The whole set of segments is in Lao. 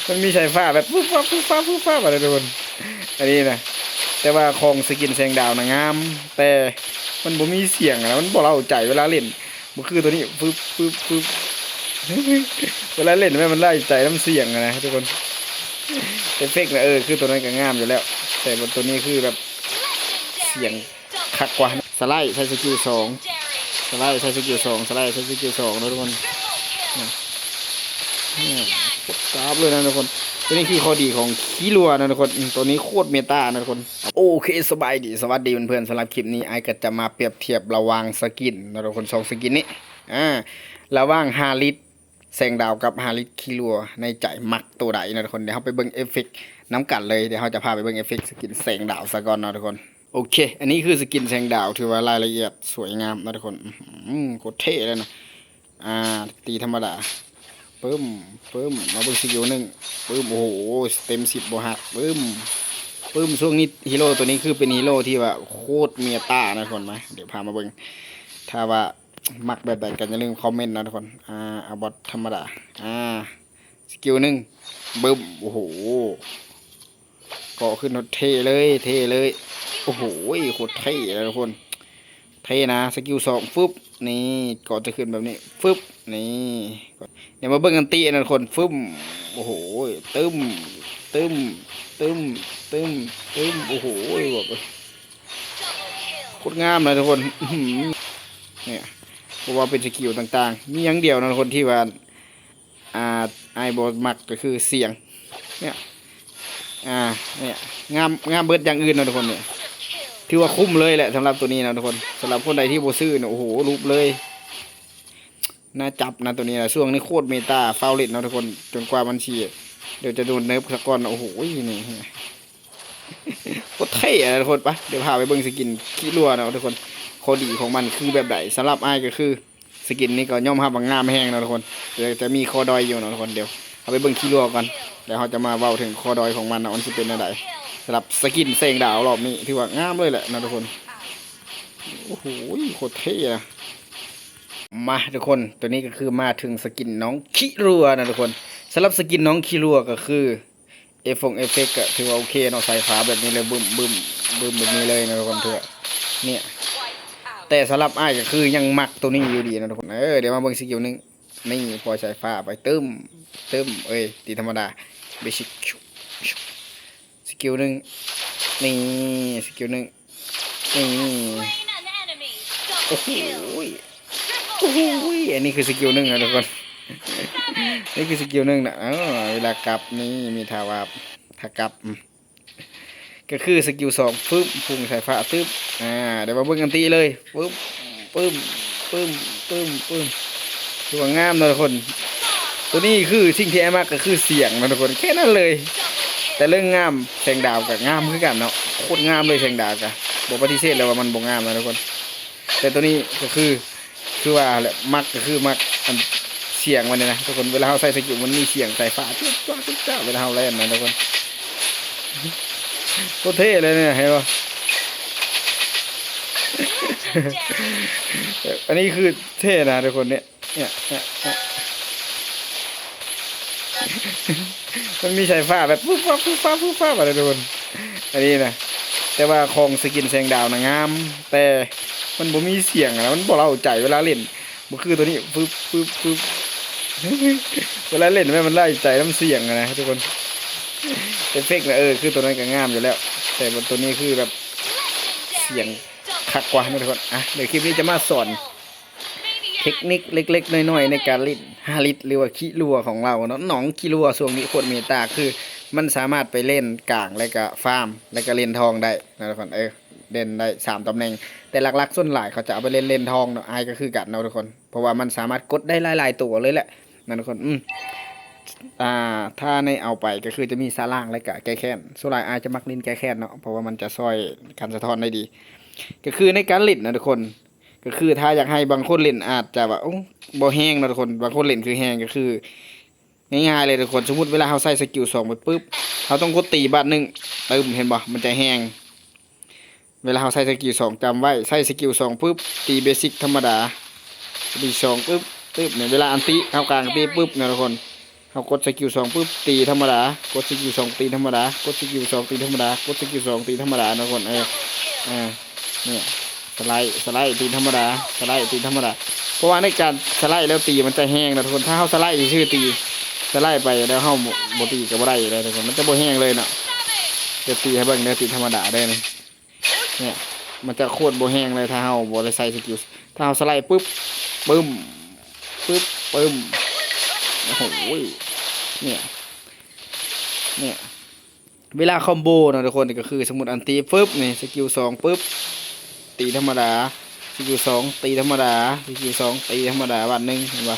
ມັນມີສາຍຟ້າແບບຟຶບຟັບຟຶບຟັບຟຶບຟັບ ອັນນີ້ທຸກຄົນ ອັນນີ້ນະ. ແຕ່ວ່າຂອງສະກິນແສງດາວນະງາມ ແຕ່ມັນບໍ່ມີສຽງນະ ມັນບໍ່ເລົ້າໃຈເວລາຫຼິ້ນ ບໍ່ຄືໂຕນີ້ ຟຶບຟຶບຟຶບ ເວລາຫຼິ້ນແມ່ນມັນເລົ້າໃຈນຳສຽງນະທຸກຄົນ. ເອຟເຟັກນະ ເອີ ຄືໂຕນັ້ນກໍງາມຢູ່ແລ້ວ ແຕ່ວ່າໂຕນີ້ຄືແບບສຽງ ຄັກກວ່າ. ສະໄລໃສ່ສະກິວສອງ ສະໄລໃສ່ສະກິວສອງ ສະໄລໃສ່ສະກິວສອງເນາະທຸກຄົນ. ອືມ ອືມ ໂຄດກາບເລີຍນະທຸກຄົນ. ຕົວນີ້ຄືຂໍ້ດີຂອງຄີຣັວນະທຸກຄົນ. ອືມ ຕົວນີ້ໂຄດເມຕານະທຸກຄົນ. ໂອເຄ ສະບາຍດີ ສະຫວັດດີເພື່ອນໆ. ສຳລັບຄລິບນີ້ ອ້າຍກໍຈະມາປຽບທຽບລະຫວ່າງສະກິນນະທຸກຄົນ ສອງສະກິນນີ້ ອາ ລະຫວ່າງຮາລິດ ແສງດາວກັບຮາລິດຄີຣັວ ໃນໃຈມັກໂຕໃດເນາະທຸກຄົນ. ດຽວເຮົາໄປເບິ່ງເອຟເຟັກນຳກັນເລີຍ. ດຽວເຮົາຈະພາໄປເບິ່ງເອຟເຟັກສະກິນແສງດາວສາກ່ອນເນາະທຸກຄົນ. ໂອເຄ ອັນນີ້ຄືສະກິນແສງດາວ ຖືວ່າລາຍລະອຽດສວຍງາມເນາະທຸກຄົນ. ອືຫື ໂຄດເທ່ເລີຍນະ. ອ່າ ຕີທຳມະດາ ປຶ້ມ ປຶ້ມ ມາເບິ່ງສະກິວໜຶ່ງ ປຶ້ມ ໂອ້ໂຫ ເຕັມສິບບໍ່ຫັກ ປຶ້ມ ປຶ້ມ. ຊ່ວງນີ້ຮີໂຣໂຕນີ້ຄືເປັນຮີໂຣທີ່ວ່າໂຄດເມຕານະທຸກຄົນ. ມາ ດຽວພາມາເບິ່ງ ຖ້າວ່າ ມັກແບບໃດກໍຢ່າລືມຄອມເມັນເນາະທຸກຄົນ. ອ່າ ເອົາບອດທຳມະດາ ອ່າ ສະກິວໜຶ່ງ ບຶ້ມ ໂອ້ໂຫ ເກາະຂຶ້ນ ເທ່ເລີຍ ເທ່ເລີຍ ໂອ້ໂຫ ໂຄດເທ່ເລີຍທຸກຄົນ ເທ່ນະ. ສະກິວສອງ ຟຶບ ນີ້ ເກາະຈະຂຶ້ນແບບນີ້ ຟຶບ ນີ້. ດຽວມາເບິ່ງອັນຕິນະທຸກຄົນ ຟຶ້ມ ໂອ້ໂຫ ຕຶ້ມ ຕຶ້ມ ຕຶ້ມ ຕຶ້ມ ຕຶ້ມ ໂອ້ໂຫ ແບບ ໂຄດງາມນະທຸກຄົນ ອືຫື ນີ້ ບໍ່ວ່າເປັນສະກິວຕ່າງໆ ມີຢ່າງດຽວນະທຸກຄົນທີ່ວ່າ ອ່າ ອ້າຍບໍ່ມັກກໍຄືສຽງ ນີ້ ອ່າ ນີ້ ງາມ ງາມເບິດຢ່າງອື່ນນະທຸກຄົນ. ນີ້ ຖືວ່າຄຸ້ມເລີຍແຫຼະສຳລັບໂຕນີ້ນະທຸກຄົນ. ສຳລັບຄົນໃດທີ່ບໍ່ຊື້ນະ ໂອ້ໂຫ ຫຼຸບເລີຍ ໜ້າຈັບນະໂຕນີ້ນະ. ຊ່ວງນີ້ໂຄດເມຕາ ຟ້າວຫຼິ້ນເນາະທຸກຄົນ ຈົນກວ່າມັນຊິ ດຽວຈະໂດນເນີບສາກ່ອນ. ໂອ້ໂຫ ນີ້ ໂຄດເທ່ນະທຸກຄົນ. ໄປ ດຽວພາໄປເບິ່ງສະກິນຄີຣັວເນາະທຸກຄົນ ຂໍ້ດີຂອງມັນຄືແບບໃດ. ສຳລັບອ້າຍກໍຄືສະກິນນີ້ກໍຍອມຮັບວ່າງາມແຮງເນາະທຸກຄົນ ແຕ່ຈະມີຂໍ້ດ້ອຍຢູ່ເນາະທຸກຄົນ. ດຽວເຮົາໄປເບິ່ງຄີຣັວກ່ອນ ແລ້ວເຮົາຈະມາເວົ້າເຖິງຂໍ້ດ້ອຍຂອງມັນເນາະ ມັນຊິເປັນແນວໃດ. ສຳລັບສະກິນແສງດາວລອບນີ້ຖືວ່າງາມເລີຍແຫຼະເນາະທຸກຄົນ. ໂອ້ໂຫ ໂຄດເທ່ນະ. ມາທຸກຄົນ ໂຕນີ້ກໍຄືມາເຖິງສະກິນນ້ອງຄີຣັວນະທຸກຄົນ. ສຳລັບສະກິນນ້ອງຄີຣັວກໍຄື ເອຟຟົງເອຟເຟັກກໍຖືວ່າໂອເຄເນາະ ສາຍຟ້າແບບນີ້ເລີຍ ບຶ້ມ ບຶ້ມ ບຶ້ມ ແບບນີ້ເລີຍນະທຸກຄົນ. ຖືວ່າ ນີ້ ແຕ່ສຳລັບອ້າຍກໍຄືຍັງມັກໂຕນີ້ຢູ່ດີນະທຸກຄົນ. ເອີ ດຽວມາເບິ່ງສະກິວໜຶ່ງ ນີ້ ປ່ອຍສາຍຟ້າໄປ ຕຶ້ມ ຕຶ້ມ ເອີຍ ຕີທຳມະດາ ເບສິກ ສະກິວໜຶ່ງ ນີ້ ສະກິວໜຶ່ງ ນີ້ ໂອ້ໂຫ ໂອ້ໂຫ ອັນນີ້ຄືສະກິວໜຶ່ງນະທຸກຄົນ ນີ້ຄືສະກິວໜຶ່ງນະ. ເອີ ເວລາກັບນີ້ມີທ່າວ່າ ຖ້າກັບ ອືມ ກໍຄືສະກິວສອງ ຟຶບ ພຸ່ງສາຍຟ້າ ຕຶບ ອ່າ ດຽວມາເບິ່ງອັນຕິເລີຍ ຟຶບ ປຶ້ມ ປຶ້ມ ປຶ້ມ ປຶ້ມ ຖືວ່າງາມເນາະທຸກຄົນ. ໂຕນີ້ຄືສິ່ງທີ່ອ້າຍມັກກໍຄືສຽງເນາະທຸກຄົນ ແຄ່ນັ້ນເລີຍ. ແຕ່ເລື່ອງງາມ ແສງດາວກໍງາມຄືກັນເນາະ ໂຄດງາມເລີຍ ແສງດາວກໍບໍ່ປະຕິເສດເລີຍວ່າມັນບໍ່ງາມນະທຸກຄົນ. ແຕ່ໂຕນີ້ກໍຄື ຄືວ່າແຫຼະ ມັກກໍຄືມັກອັນສຽງມັນນີ້ນະທຸກຄົນ. ເວລາເຮົາໃສ່ສະກິວມັນມີສຽງສາຍຟ້າຈຸບຈະ ຈຸບຈະ ເວລາເຮົາແລ່ນນະທຸກຄົນ. ໂຄດເທ່ເລີຍນີ້ ເຫັນບໍ່? ອັນນີ້ຄືເທ່ນະທຸກຄົນ ນີ້ ນີ້ ນີ້ ນີ້ ມັນມີສາຍຟ້າແບບຟຶບຟັບ ຟຶບຟັບ ຟຶບຟັບ ອັນນີ້ທຸກຄົນ ອັນນີ້ນະ. ແຕ່ວ່າຂອງສະກິນແສງດາວນະງາມ ແຕ່ມັນບໍ່ມີສຽງນະ ມັນບໍ່ເລົ້າໃຈເວລາຫຼິ້ນ ບໍ່ຄືໂຕນີ້ ຟຶບ ຟຶບ ຟຶບ ເວລາຫຼິ້ນແມ່ນມັນເລົ້າໃຈນຳສຽງນະທຸກຄົນ. ເອຟເຟັກນະ ເອີ ຄືໂຕນັ້ນກໍງາມຢູ່ແລ້ວ ແຕ່ວ່າໂຕນີ້ຄືແບບສຽງຄັກກວ່ານະທຸກຄົນ. ອ່ະ ດຽວຄລິບນີ້ຈະມາສອນ ເທັກນິກເລັກໆນ້ອຍໆໃນການຫຼິ້ນຮາລິດ ຫຼືວ່າຄີຣັວຂອງລາວເນາະ ນ້ອງຄີຣັວ ຊ່ວງນີ້ໂຄດເມຕາ ຄືມັນສາມາດໄປເລ່ນກາງ ແລະກະຟາມ ແລະກະເລ່ນທອງໄດ້ນະທຸກຄົນ. ເອີ ເລ່ນໄດ້ສາມຕຳແໜ່ງ ແຕ່ຫຼັກໆສ່ວນຫຼາຍເຂົາຈະເອົາໄປເລ່ນ ເລ່ນທອງເນາະ ອ້າຍກໍຄືກັນເນາະທຸກຄົນ ເພາະວ່າມັນສາມາດກົດໄດ້ຫຼາຍໆຕົວເລີຍແຫຼະນະທຸກຄົນ. ອືມ ອ່າ ຖ້າໃນເອົາໄປກໍຄືຈະມີສາລ່າງ ແລະກະແກ້ແຄ້ນ ສ່ວນຫຼາຍອ້າຍຈະມັກຫຼິ້ນແກ້ແຄ້ນເນາະ ເພາະວ່າມັນຈະຊ່ອຍກັນສະທ້ອນໄດ້ດີ ກໍຄືໃນການຫຼິ້ນນະທຸກຄົນ. ກໍຄືຖ້າຢາກໃຫ້ບາງຄົນຫຼິ້ນອາດຈະວ່າ ໂອ້ ບໍ່ແຮງເນາະທຸກຄົນ ບາງຄົນຫຼິ້ນຄືແຮງ ກໍຄືງ່າຍໆເລີຍທຸກຄົນ. ສົມມຸດເວລາເຮົາໃຊ້ສະກິວສອງໄປປຶບ ເຮົາຕ້ອງກົດຕີບາດໜຶ່ງ ຕຶ້ມ ເຫັນບໍ່ ມັນຈະແຮງ. ເວລາເຮົາໃຊ້ສະກິວສອງ ຈຳໄວ້ ໃຊ້ສະກິວສອງປຶບ ຕີເບສິກທຳມະດາ ສະກິວສອງປຶບ ຕຶບ ນີ້ ເວລາອັນຕິ ເຮົາກາງອັນຕິປຶບນະທຸກຄົນ ເຮົາກົດສະກິວສອງປຶບ ຕີທຳມະດາ ກົດສະກິວສອງ ຕີທຳມະດາ ກົດສະກິວສອງ ຕີທຳມະດາ ກົດສະກິວສອງ ຕີທຳມະດາ ທຸກຄົນ. ເອີ ເອີ ນີ້ ສະໄລ ສະໄລ ຕີທຳມະດາ ສະໄລ ຕີທຳມະດາ ເພາະວ່າໃນການສະໄລແລ້ວຕີມັນຈະແຮງນະທຸກຄົນ. ຖ້າເຮົາສະໄລຊື່ໆ ຕີ ສະໄລໄປແລ້ວເຮົາບໍ່ ບໍ່ຕີກໍບໍ່ໄດ້ເລີຍທຸກຄົນ ມັນຈະບໍ່ແຮງເລີຍເນາະ. ດຽວຕີໃຫ້ເບິ່ງເດີ ຕີທຳມະດາເດີນີ້. ເນີ້ຍ ມັນຈະໂຄດບໍ່ແຮງເລີຍ ຖ້າເຮົາບໍ່ໄດ້ໃສ່ສະກິວ. ຖ້າເຮົາສະໄລປຶບ ປຶ້ມ ປຶບ ປຶ້ມ ໂອ້ໂຫ ເນີ້ຍ ເນີ້ຍ ເວລາຄອມໂບເນາະທຸກຄົນ ກໍຄືສົມມຸດອັນຕິປຶບນີ້ ສະກິວສອງປຶບ ຕີທຳມະດາ ສະກິວສອງ ຕີທຳມະດາ ສະກິວສອງ ຕີທຳມະດາບາດໜຶ່ງ ເຫັນບໍ່?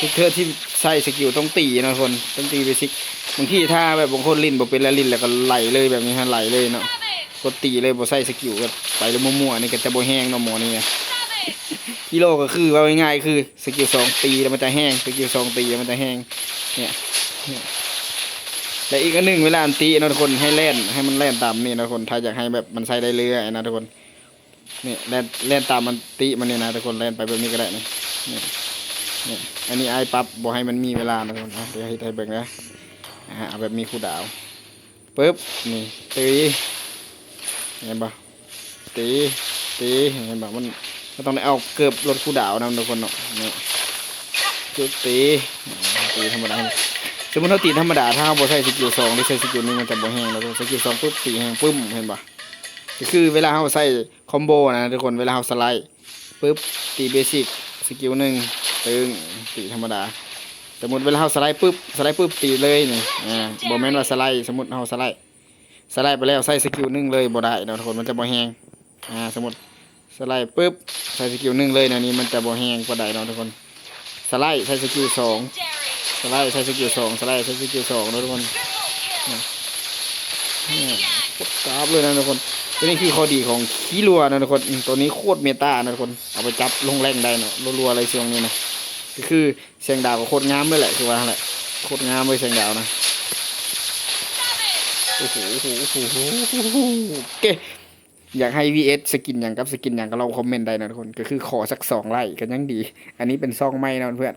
ທຸກເທື່ອທີ່ໃຊ້ສະກິວຕ້ອງຕີເນາະທຸກຄົນ ຕ້ອງຕີເບສິກ. ບາງທີຖ້າແບບບາງຄົນຫຼິ້ນບໍ່ເປັນແລ້ວ ຫຼິ້ນແລ້ວກໍໄຫຼເລີຍ ແບບນີ້ຮະ ໄຫຼເລີຍເນາະ ກົດຕີເລີຍ ບໍ່ໃຊ້ສະກິວ ກໍໄປເລີຍມົ້ວໆ ນີ້ກໍຈະບໍ່ແຮງເນາະ ໝໍນີ້ນະ. ກິໂລກໍຄື ເວົ້າງ່າຍໆ ຄືສະກິວສອງຕີແລ້ວມັນຈະແຮງ ສະກິວສອງຕີແລ້ວມັນຈະແຮງ ເນີ້ຍ ເນີ້ຍ ແລະ ອີກອັນໜຶ່ງ ເວລາອັນຕິເນາະທຸກຄົນ ໃຫ້ແລ່ນ ໃຫ້ມັນແລ່ນຕາມນີ້ເນາະທຸກຄົນ ຖ້າຢາກໃຫ້ແບບມັນໃຊ້ໄດ້ເລື້ອຍໆນະທຸກຄົນ. ນີ້ ແລ່ນ ແລ່ນຕາມອັນຕິມັນນີ້ນະທຸກຄົນ ແລ່ນໄປແບບນີ້ກໍໄດ້ນີ້ ນີ້ ນີ້ ອັນນີ້ອ້າຍປັບບໍ່ໃຫ້ມັນມີເວລານະທຸກຄົນ. ອາ ດຽວເຮັດໃຫ້ເບິ່ງເດີ ອາ ເອົາແບບມີຄູດາວ ປຶບ ນີ້ ຕີ ເຫັນບໍ່? ຕີ ຕີ ເຫັນບໍ່? ມັນ ມັນຕ້ອງໄດ້ເອົາເກີບລົດຄູດາວນຳທຸກຄົນເນາະ. ນີ້ ຈຸດຕີ ຕີທຳມະດາ ສົມມຸດເຮົາຕີທຳມະດາ ຖ້າເຮົາບໍ່ໃຊ້ສະກິວສອງ ຫຼື ໃຊ້ສະກິວໜຶ່ງ ມັນຈະບໍ່ແຮງນະທຸກຄົນ. ສະກິວສອງປຶບ ຕີແຮງປຶ້ມ ເຫັນບໍ່? ກໍຄືເວລາເຮົາໃຊ້ຄອມໂບນະທຸກຄົນ ເວລາເຮົາສະໄລປຶບ ຕີເບສິກ ສະກິວໜຶ່ງ ຕຶງ ຕີທຳມະດາ. ສົມມຸດເວລາເຮົາສະໄລປຶບ ສະໄລປຶບ ຕີເລີຍນີ້ ອາ ບໍ່ແມ່ນວ່າສະໄລ ສົມມຸດເຮົາສະໄລ ສະໄລໄປແລ້ວໃຊ້ສະກິວໜຶ່ງເລີຍບໍ່ໄດ້ເນາະທຸກຄົນ ມັນຈະບໍ່ແຮງ. ອາ ສົມມຸດສະໄລປຶບ ໃຊ້ສະກິວໜຶ່ງເລີຍ ແນວນີ້ມັນຈະບໍ່ແຮງປານໃດເນາະທຸກຄົນ. ສະໄລໃຊ້ສະກິວສອງ ສະໄລໃຊ້ສະກິວສອງ ສະໄລໃຊ້ສະກິວສອງເນາະທຸກຄົນ. ນີ້ ນີ້ ໂຄດກາບເລີຍນະທຸກຄົນ. ຕົວນີ້ຄືຂໍ້ດີຂອງຂີ້ຮົ່ວນະທຸກຄົນ ອາ ຕົວນີ້ໂຄດເມຕານະທຸກຄົນ ເອົາໄປຈັບລົງແລງໄດ້ເນາະ ຮົ່ວໆເລີຍຊ່ວງນີ້ນະ. ກໍຄືແສງດາວກໍໂຄດງາມເລີຍແຫຼະ ຄືວ່າຫັ້ນແຫຼະ ໂຄດງາມເລີຍແສງດາວນະ. ໂອ້ໂຫ ໂອ້ໂຫ ໂອ້ໂຫ ໂອເຄ ຢາກໃຫ້ວີເອັສສະກິນຫຍັງກັບສະກິນຫຍັງກໍລອງຄອມເມັນໄດ້ນະທຸກຄົນ ກໍຄືຂໍສັກສອງໄລ້ກໍຍັງດີ. ອັນນີ້ເປັນຊ່ອງໃໝ່ເນາະເພື່ອນ.